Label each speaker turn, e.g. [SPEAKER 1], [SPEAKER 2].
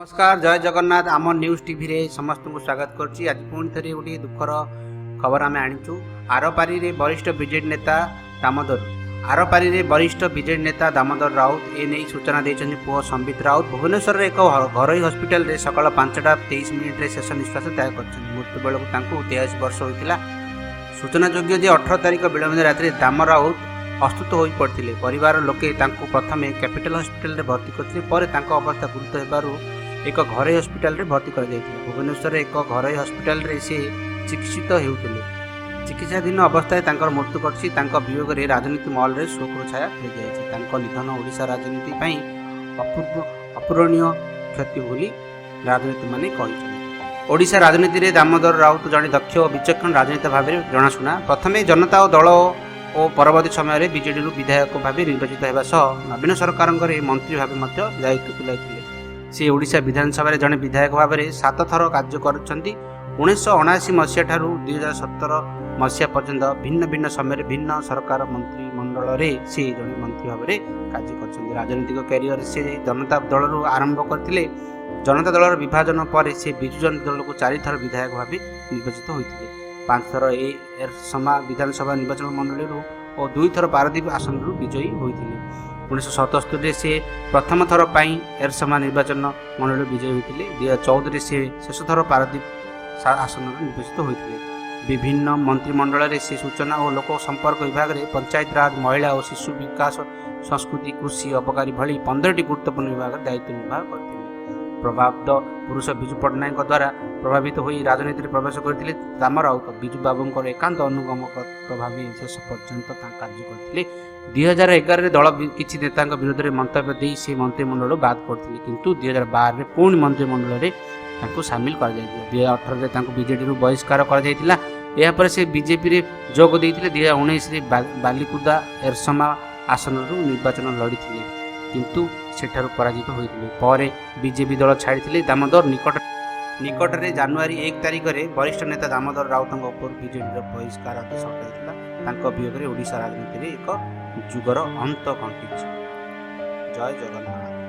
[SPEAKER 1] ନମସ୍କାର, ଜୟ ଜଗନ୍ନାଥ। ଆମ ନ୍ୟୁଜ୍ ଟିଭିରେ ସମସ୍ତଙ୍କୁ ସ୍ୱାଗତ କରୁଛି। ଆଜି ପୁଣି ଥରେ ଗୋଟିଏ ଦୁଃଖର ଖବର ଆମେ ଆଣିଛୁ। ଆରପାରିରେ ବରିଷ୍ଠ ବିଜେଡି ନେତା ଦାମୋଦର, ଆରପାରିରେ ବରିଷ୍ଠ ବିଜେଡି ନେତା ଦାମୋଦର ରାଉତ। ଏ ନେଇ ସୂଚନା ଦେଇଛନ୍ତି ପୁଅ ସମ୍ବିତ ରାଉତ। ଭୁବନେଶ୍ୱରରେ ଏକ ଘରୋଇ ହସ୍ପିଟାଲରେ ସକାଳ 5ଟା 23 ମିନିଟ୍ରେ ଶେଷ ନିଶ୍ୱାସ ତ୍ୟାଗ କରିଛନ୍ତି। ମୃତ୍ୟୁ ବେଳକୁ ତାଙ୍କୁ 83 ବର୍ଷ ହୋଇଥିଲା। ସୂଚନାଯୋଗ୍ୟ ଯେ 18 ତାରିଖ ବିଳମ୍ବିତ ରାତିରେ ଦାମ ରାଉତ ଅସୁସ୍ଥ ହୋଇପଡ଼ିଥିଲେ। ପରିବାର ଲୋକେ ତାଙ୍କୁ ପ୍ରଥମେ କ୍ୟାପିଟାଲ ହସ୍ପିଟାଲରେ ଭର୍ତ୍ତି କରିଥିଲେ। ପରେ ତାଙ୍କ ଅବସ୍ଥା ଗୁରୁତର ହେବାରୁ ଏକ ଘରୋଇ ହସ୍ପିଟାଲରେ ଭର୍ତ୍ତି କରାଯାଇଥିଲା। ଭୁବନେଶ୍ୱରରେ ଏକ ଘରୋଇ ହସ୍ପିଟାଲରେ ସେ ଚିକିତ୍ସିତ ହେଉଥିଲେ। ଚିକିତ୍ସାଧୀନ ଅବସ୍ଥାରେ ତାଙ୍କର ମୃତ୍ୟୁ ଘଟିଛି। ତାଙ୍କ ବିୟୋଗରେ ରାଜନୀତି ମହଲରେ ଶୋକର ଛାୟା ଖେଳିଯାଇଛି। ତାଙ୍କ ନିଧନ ଓଡ଼ିଶା ରାଜନୀତି ପାଇଁ ଅପୂରଣୀୟ କ୍ଷତି ବୋଲି ରାଜନୀତିମାନେ କହିଛନ୍ତି। ଓଡ଼ିଶା ରାଜନୀତିରେ ଦାମୋଦର ରାଉତ ଜଣେ ଦକ୍ଷ ଓ ବିଚକ୍ଷଣ ରାଜନେତା ଭାବରେ ଜଣାଶୁଣା। ପ୍ରଥମେ ଜନତା ଦଳ ଓ ପରବର୍ତ୍ତୀ ସମୟରେ ବିଜେଡିରୁ ବିଧାୟକ ଭାବେ ନିର୍ବାଚିତ ହେବା ସହ ନବୀନ ସରକାରଙ୍କର ମନ୍ତ୍ରୀ ଭାବେ ମଧ୍ୟ ଦାୟିତ୍ୱ ତୁଲାଇଥିଲେ। ସେ ଓଡ଼ିଶା ବିଧାନସଭାରେ ଜଣେ ବିଧାୟକ ଭାବରେ ସାତ ଥର କାର୍ଯ୍ୟ କରିଛନ୍ତି। 1979 ମସିହା ଠାରୁ 2017 ମସିହା ପର୍ଯ୍ୟନ୍ତ ଭିନ୍ନ ଭିନ୍ନ ସମୟରେ ଭିନ୍ନ ସରକାର ମନ୍ତ୍ରିମଣ୍ଡଳରେ ସେ ଜଣେ ମନ୍ତ୍ରୀ ଭାବରେ କାର୍ଯ୍ୟ କରିଛନ୍ତି। ରାଜନୈତିକ କ୍ୟାରିୟର ସେ ଜନତା ଦଳରୁ ଆରମ୍ଭ କରିଥିଲେ। ଜନତା ଦଳର ବିଭାଜନ ପରେ ସେ ବିଜୁ ଜନତା ଦଳକୁ ଚାରିଥର ବିଧାୟକ ଭାବେ ନିର୍ବାଚିତ ହୋଇଥିଲେ। ପାଞ୍ଚ ଥର ଏ ଏରସମା ବିଧାନସଭା ନିର୍ବାଚନ ମଣ୍ଡଳୀରୁ ଓ ଦୁଇଥର ପାରାଦୀପ ଆସନରୁ ବିଜୟୀ ହୋଇଥିଲେ। 1977ରେ ସେ ପ୍ରଥମ ଥର ପାଇଁ ଏରସମା ନିର୍ବାଚନ ମଣ୍ଡଳୀରୁ ବିଜୟୀ ହୋଇଥିଲେ। 2014ରେ ସେ ଶେଷ ଥର ପାରାଦୀପ ଆସନରୁ ନିର୍ବାଚିତ ହୋଇଥିଲେ। ବିଭିନ୍ନ ମନ୍ତ୍ରିମଣ୍ଡଳରେ ସେ ସୂଚନା ଓ ଲୋକ ସମ୍ପର୍କ ବିଭାଗରେ, ପଞ୍ଚାୟତରାଜ, ମହିଳା ଓ ଶିଶୁ ବିକାଶ, ସଂସ୍କୃତି, କୃଷି, ଅବକାରୀ ଭଳି 15ଟି ଗୁରୁତ୍ୱପୂର୍ଣ୍ଣ ବିଭାଗରେ ଦାୟିତ୍ୱ ନିର୍ବାହ କରିଥିଲେ। ପ୍ରବାଦ ପୁରୁଷ ବିଜୁ ପଟ୍ଟନାୟକଙ୍କ ଦ୍ୱାରା ପ୍ରଭାବିତ ହୋଇ ରାଜନୀତିରେ ପ୍ରବେଶ କରିଥିଲେ ଦାମ ରାଉତ। ବିଜୁ ବାବୁଙ୍କର ଏକାନ୍ତ ଅନୁଗତ ଭାବେ ଶେଷ ପର୍ଯ୍ୟନ୍ତ ତାଙ୍କ କାର୍ଯ୍ୟ କରିଥିଲେ। 2011ରେ ଦଳ କିଛି ନେତାଙ୍କ ବିରୋଧରେ ମନ୍ତବ୍ୟ ଦେଇ ସେ ମନ୍ତ୍ରିମଣ୍ଡଳରୁ ବାଦ ପଡ଼ିଥିଲେ। କିନ୍ତୁ 2012ରେ ପୁଣି ମନ୍ତ୍ରିମଣ୍ଡଳରେ ତାଙ୍କୁ ସାମିଲ କରାଯାଇଥିଲା। 2018ରେ ତାଙ୍କୁ ବିଜେଡ଼ିରୁ ବହିଷ୍କାର କରାଯାଇଥିଲା। ଏହାପରେ ସେ ବିଜେପିରେ ଯୋଗ ଦେଇଥିଲେ। 2019ରେ ବାଲିକୁଦା ଏରସମା ଆସନରୁ ନିର୍ବାଚନ ଲଢ଼ିଥିଲେ, କିନ୍ତୁ ସେଠାରୁ ପରାଜିତ ହୋଇଥିଲେ। ପରେ ବିଜେପି ଦଳ ଛାଡ଼ିଥିଲେ ଦାମୋଦର। ନିକଟରେ ଜାନୁଆରୀ 1 ତାରିଖରେ ବରିଷ୍ଠ ନେତା ଦାମୋଦର ରାଉତଙ୍କ ଉପରୁ ବିଜେଡ଼ିର ବହିଷ୍କାର ଆଦେଶ ହଟାଯାଇଥିଲା। ତାଙ୍କ ବିୟୋଗରେ ଓଡ଼ିଶା ରାଜନୀତିରେ ଏକ ଯୁଗର ଅନ୍ତ ଘଟିଛି। ଜୟ ଜଗନ୍ନାଥ।